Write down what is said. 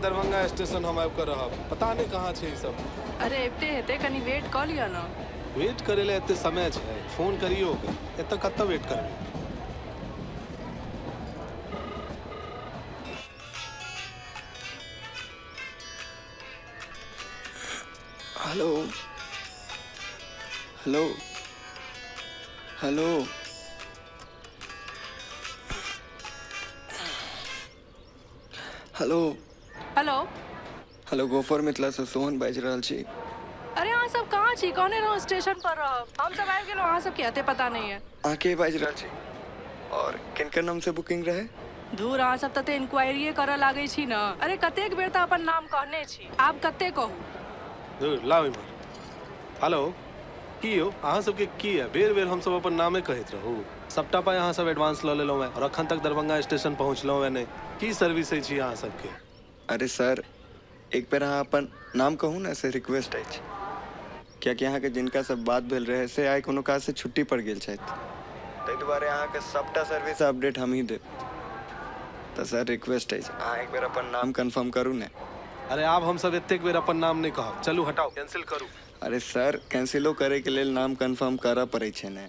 Darbhanga station हम आबि कऽ रहब। पता नहि कहाँ छै ई सब। अरे अबिते हेतै, कनि वेट कऽ लिअ ने। वेट करै लए एते समय छै, फोन करियौ ओकरा। एतऽ कतऽ वेट करबै? Hello hello hello hello. Hello. Hello, गोफर मिथिला से सोहन बाजि रहल छी। अरे अहाँ सब कहाँ छी? कहने रहौं स्टेशन पर रहब, हम सब आबि गेलहुँ, अहाँ सबके अते पता नहि है। अहाँ के बाजि रहल छी और किनकर नाम से बुकिंग रहे? धूर, अहाँ सब तते इंक्वायरीए करऽ लागै छी ने। अरे कतेक बेर तऽ अपन नाम कहने छी, आब कते कहू? धुर, लाउ इम्हर। हेलो, की यौ, अहाँ सबके की यऽ? बेर बेर हमसब अपन नामे कहैत रहू? सबटा पाइ अहाँ सब एडवांस लऽ लेलहुँ हेँ और अखन तक दरभंगा स्टेशन पहुँचलहुँ हेँ नहि। की सर्विस अछि अहाँ सबके? अरे सर, एक बेर अहाँ अपन नाम कहू ने, से रिक्वेस्ट अछि, कियाकि अहाँके जिनका से बात भेल रहै से आइ कोनो काज से छुट्टी पर गेल छथि, ताहि दुआरे अहाँके सबटा सर्विस अपडेट हमही देब। तऽ सर रिक्वेस्ट अछि, अहाँ एक बेर अपन नाम कन्फर्म करू ने। अरे आब हमसब एतेक बेर अपन नाम नहि कहब। चलू हटाउ, कैंसिल करू। अरे सर, कैंसिलो करैके लेल नाम कन्फर्म करऽ पड़ै छै ने।